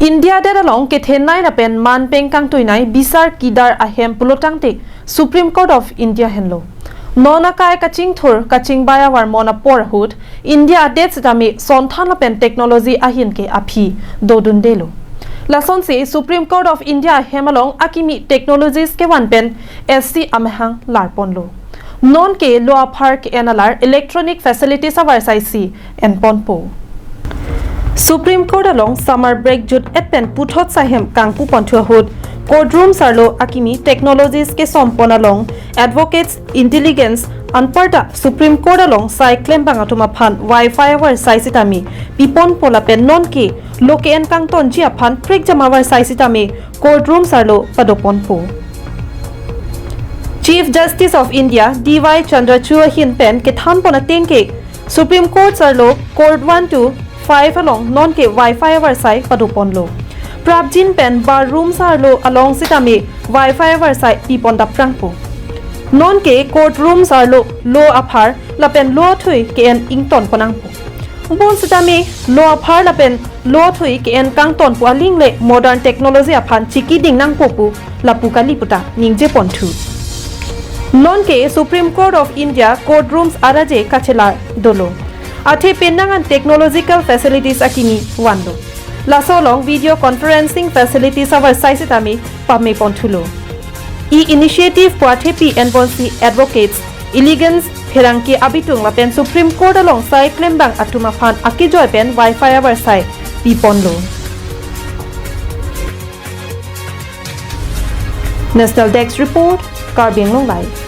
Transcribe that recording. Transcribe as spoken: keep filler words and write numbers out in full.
India adet along kethenei lapen manpeng kangtuinei bisar kidar ahem pulotangte Supreme Court of India henlo. Non akai kachingthur kachingbai avarmon apor ahut India adet sitame sonthan lapen technology ahin ke aphi dodundelo. Lasonsi Supreme Court of India ahem along akimi technologies kevan pen S C amahang larponlo. Non ke lo aphar ke-en alar electronic facilities avarsai si enponpo. Supreme Court along summer break jut-et pen puthot sai ahem kangpuponthu ahut courtrooms arlo akimi technologies kesompon along advocates intelligence anparta Supreme Court along sai klembang atum aphan wifi avarsai sitame piponpo lapen non ke lo ke-en kangtonji aphan prekjam avarsai sitame courtrooms arlo padoponpo. Chief Justice of India D Y Chandrachud ahin pen kethanpon ateng ke Supreme Court arlo Court one to five along non ke wifi avarsai padoponlo. Prapjin pen bar rooms arlo along sitame wifi avarsai pipon daprangpo. Non ke courtrooms arlo lo aphar lapen lo athui ke-en ingtonpon nangpo. Bonsitame lo aphar lapen lo athui ke-en kangtonpo aling le modern technology aphan chikiding nangpo pu lapu kali puta ningjeponthu. Non ke Supreme Court of India courtrooms araje kachelar dolo. Athe penang an technological facilities akimi vanlo. Laso along video conferencing facilities avarsai sitame pameponthulo. E-initiative pu athepi enponsi advocates, litigants, pherangke abitung lapen Supreme Court along sai klembang atum aphan akejoi pen wifi avarsai piponlo. National Desk Report, Karbi Anglong Live.